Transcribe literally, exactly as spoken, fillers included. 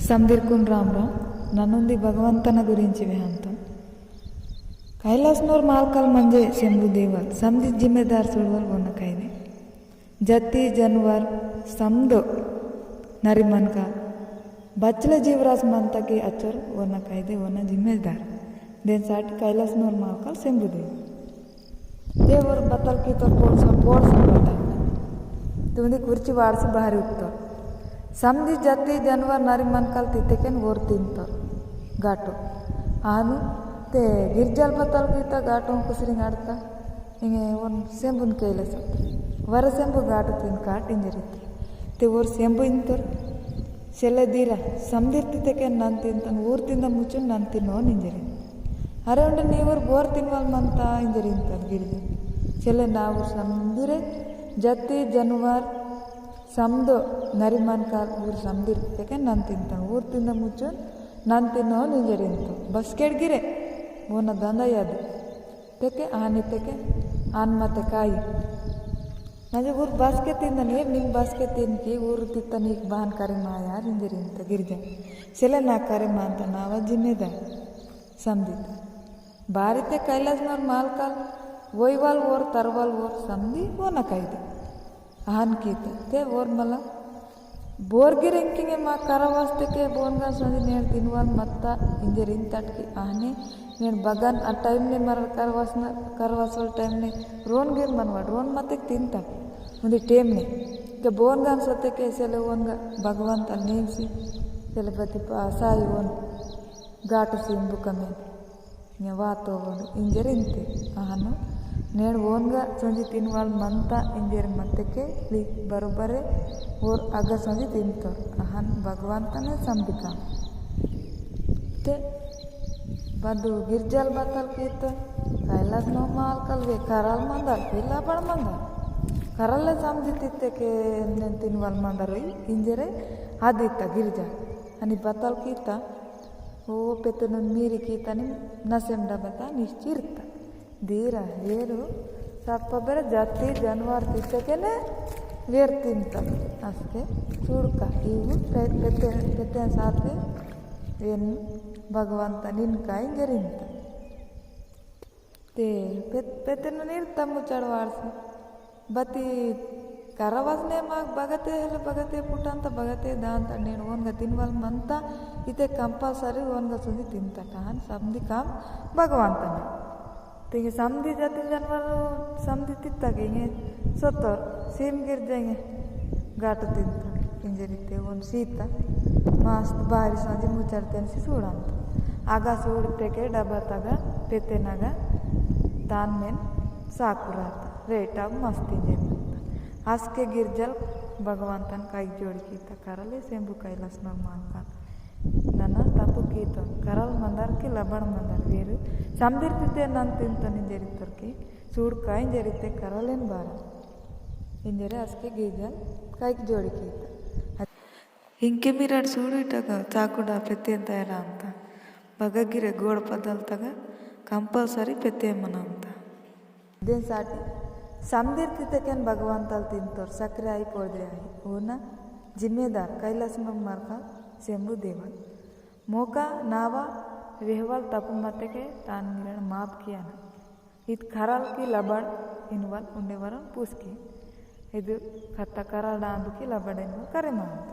समदिरकुन राम राम। ननुंदी भगवंतन गुरिंची वेहंतोन। कैलासनोर मालकल मंजे शंभु देवल, समदी जिम्मेदार सुडवल वोन कैदे। जत्ती जनवर समदो नरी मनका बचले जीवरास मंता की अचोर वोन कैदे वोन जिम्मेदार। देन साटी कैलासनोर मालकल शंभु देवल। ते वोर बतल कीतोर पोरसा, पोरसा बतल। तुमदी कुर्ची वारसी बाहरी उत्तोर। समदी जत्ती जनवर नरी मनकल तितेकेन वोर तिंतोर। गाटो। आनु ते गिरजाल बतल कीता गाटो कुसरिंग अड़ता। इंगे वोन शंभुन कैलास। वर शंभु गाटो तिन काट इंजरित। ते वोर शंभु इंतोर। सेले दीरा, समदिर तितेकेन नन तिंतन, ऊर तिंदा मुचुन नन तिन्नोन इंजरिन। अरे उंडे नी ऊर बोर तिनवाल मंता इंजरिन तन गिरजे। सेले ना ऊर समदिरे, जत्ती जनवार समदो नरी मनकाल ऊर समदिर तितेकेन नन तिंतन, ऊर तिंदा मुचुन नन तिन्नोन इंजरिन तो। बस केड़ गिरे, वोना दंदा याद। तेके आनी तेके आन मते काई। नजे ऊर बसके तिंदन, ये निम बसके तिन की ऊर तित्तन इक बहान करे माया रिंजरिंत गिरजा। सेले ना करे मानता नावा जिम्मेदार समदित। बारी ते कैलासनोर मालकाल वोईवाल वोर तरवाल वोर समदी वोना कैदे। अहन कीता ते वोर मला बोरगिर एंकिंगे मा करवास्ते के बोनगा सोंजी नेड़ तिनवाल मत्ता इंजर इंतट की आहने नेड़ बगन आ टाइम ने मरर करवासना, करवासल टाइम ने रोन गिर मनवा, रोन मत्ते तिंतट। उन्दी टेम ने के बोनगा सोते के सेले वोनगा भगवंत नेंसी सेले पति पासाई वोन गाटो सिंबु कमें। ने वातो वोन इंजर इंते। अहन नेड़ वोनगा सोंजी तिनवाल मंता इंजर मत्तेके ली बरोबरे वोर अगा सोंजी तिंतोर। अहन भगवंतने संबिका। ते बदु गिरजाल बतल कीत कैलासनो मालकल वे करल मंदर, पिला बड़ मंदर। करल समझी तित्ते के नेन तिनवाल मंदर इंजरे आदिता गिरजाल। अनि बतल कीता ओ पेतनुन मीरी कीतनिम नसेम डबता निश्चिरता। दीरा वेरु सप्पा बेर जत्ती जनवार तित्तेकेने वेर तिंता। असके चूड़का इवु पे-, पेते, पेते साथे वेन भगवंत निनका इंजरिंता। ते पेत-, पेतेन नीर तम्मु चढ़वार से। बती करवस ने माग बगते हल बगते पुटंत बगते दांत नेन ओनगा तिनवाल मंता इते compulsory ओनगा सुंदी तिंता काहन समदी काम भगवंत ने। तिंगे समदी जाति जानवर समदी तित्ता के इंगे सोतोर सीम गिर जाएंगे। गाटो तिंता इंजरी ते ओन सीता मस्त बारी सांजी मुचर तेन सी सूड़ांत। आगा सूड़ते के डबा तगा पेते नगा तान मेन साकुरात रेटा मस्ती जे। असके गिरजल भगवंतन काई जोड़ कीता करले सेंबु कैलास नरमान का नना तपु कीता करल मंदर के लबड़ मंदर वेरु समदिर तिते नन तिंतन इंजरी तोर के सूड़ का इंजरी ते करलेन बारा। इंजरे असके गिरजल काई जोड़ कीता। इंके मिराट सूड़ इटगा चाकुड़ा पेतेन तैरा अंता। बगा गिरे गोड़ पदल तगा compulsory पेते मनांता। देन साटी समदिर तितेकेन भगवंतल तिंतोर सक्रे आई पोदे आई। ओना जिम्मेदार कैलास मरका सेंबु देवल। मोका नावा वेहवाल तपु मतेके तान मिरण माफ कियाना। इत खराल की लबड़ इनवल उन्ने वरन पूस की। इद खत्ता खराल डांदु की लबड़ इनवल करे मानता।